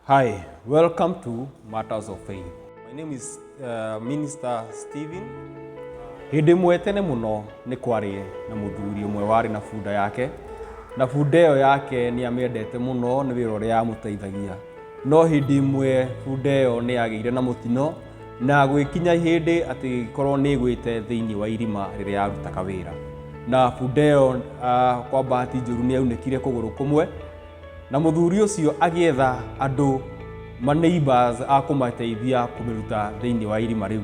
Hi, welcome to Matters of Faith. My name is Minister Stephen. Hĩndĩ ĩmwe tene mũno nĩ kwarĩ na mũthuri ũmwe warĩ na bunda yake, na bunda ĩyo yake nĩ amĩendete mũno nĩ wĩra ũrĩa yamũteithagia. No hĩndĩ ĩmwe bunda ĩyo nĩ yagĩire na mũtino na gwĩkinya hĩndĩ atĩ ĩgĩkorwo nĩ ĩgwĩte thĩinĩ wa irima rĩrĩa yarutaga wĩra. Na bunda ĩyo kwa bahati njũru nĩ yaunĩkire kũgũrũ kũmwe na mũthuri ũcio agĩetha andũ ma neighbors a kũmateithia kũmĩruta thĩinĩ wa irima rĩu.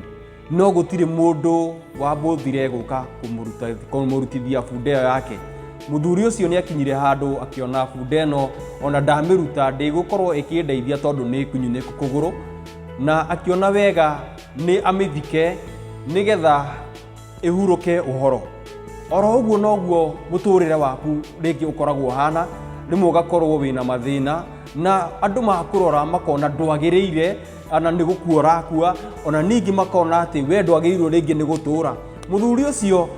No gũtirĩ mũndũ wambũthire gũka kũmũrutithia bunda ĩyo yake. Mũthuri ũcio nĩ akinyire handũ akĩona bunda ĩno ona ndamĩruta ndĩgũkorwo ĩkĩndeithia tondũ nĩ kunyunĩku kũgũrũ, na akĩona wega nĩ amĩthike nĩgetha ĩhurũke ũhoro. Oro ũguo noguo mũtũrĩre waku rĩngĩ ũkoragwo ũhana, rĩmwe ũgakorwo wĩna mathĩna na andũ makũrora makona ndwagĩrĩire ona nĩ gũkua ũrakua, ona ningĩ makona atĩ we ndwagĩrĩirwo rĩngĩ nĩ gũtũra. Mũthuri ũcio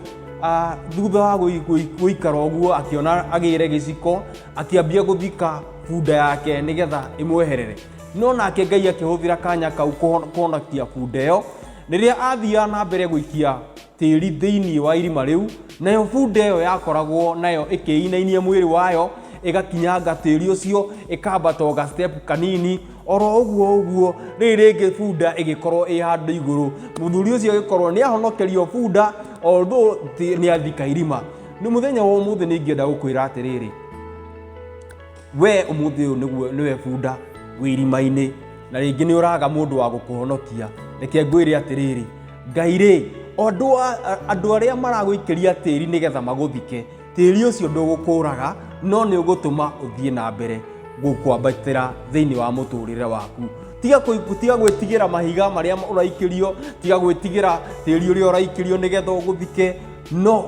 thutha wa gũikara ũguo akĩona agĩre gĩciko, akĩambia gũthika bunda yake nĩgetha ĩmweherere. No nake Ngai akĩhũthĩra kanya kau kũhonokia bunda ĩyo. Rĩrĩa athiaga na mbere gũikia tĩri thĩinĩ wa irima rĩu, nayo bunda ĩyo yakoragwo nayo ĩkĩinainia mwĩrĩ wayo, ĩgakinyanga tĩri ũcio, ĩkambata o ga step kanini, oro ũguo ũguo, rĩrĩ rĩngĩ bunda ĩgĩkorwo ĩ handũ igũrũ. Mũthuri ũcio agĩkorwo nĩ ahonokerio bunda, although nĩ athika irima. Nĩ mũthenya wa ũmũthĩ nĩ ingĩenda gũkwĩra atĩrĩrĩ, we ũmũthĩ ũyũ nĩguo nĩwe bunda wĩ irima-inĩ na rĩngĩ nĩ ũraga mũndũ wa gũkũhonokia. Reke ngwĩre atĩrĩrĩ, Ngai rĩ, andũ arĩa maragũikĩria tĩri nĩgetha magũthike, tĩri ũcio ndũgũkũraga, no nĩ ũgũtũma ũthiĩ na mbere gũkwambatĩra thĩinĩ wa mũtũrĩre waku. Tiga gwĩtigĩra mahiga marĩa ũraikĩrio, tiga gwĩtigĩra tĩri ũrĩa ũraikĩrio nĩgetha ũgũthike, no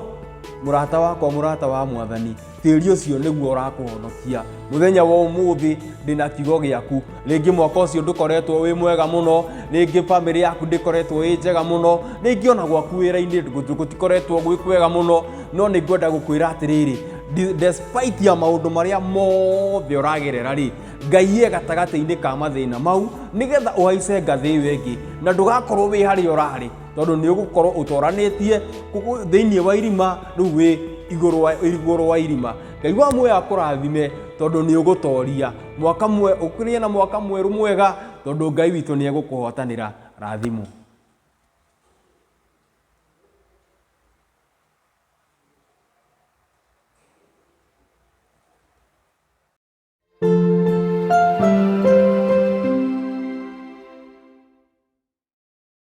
mũrata wakwa, mũrata wa Mwathani, tĩri ũcio nĩguo ũrakũhonokia. Mũthenya wa ũmũthĩ ndĩna kiugo gĩaku. Rĩngĩ mwaka ũcio ndũkoretwo wĩ mwega mũno, rĩngĩ bamĩrĩ yaku ndĩkoretwo ĩ njega mũno, rĩngĩ ona gwaku wĩra-inĩ gũtikoretwo gwĩ kwega mũno, no nĩ ngwenda gũkwĩra atĩrĩrĩ, despite ya maũndũ marĩa mothe ũragerera rĩ, Ngai e gatagatĩ-inĩ ka mathĩna mau nĩgetha ũhaice ngathĩ ĩyo ĩngĩ na ndũgakorwo wĩ harĩa ũrarĩ, tondũ nĩ ũgũkorwo ũtoranĩtie thĩinĩ wa irima, rĩu wĩ igũrũ wa irima. Ngai wa muoyo akũrathime tondũ nĩ ũgũtoria mwaka ũkĩrĩe na mwaka mwerũ mwega, tondũ Ngai witũ nĩ egũkũhotanĩra. Rathimwo.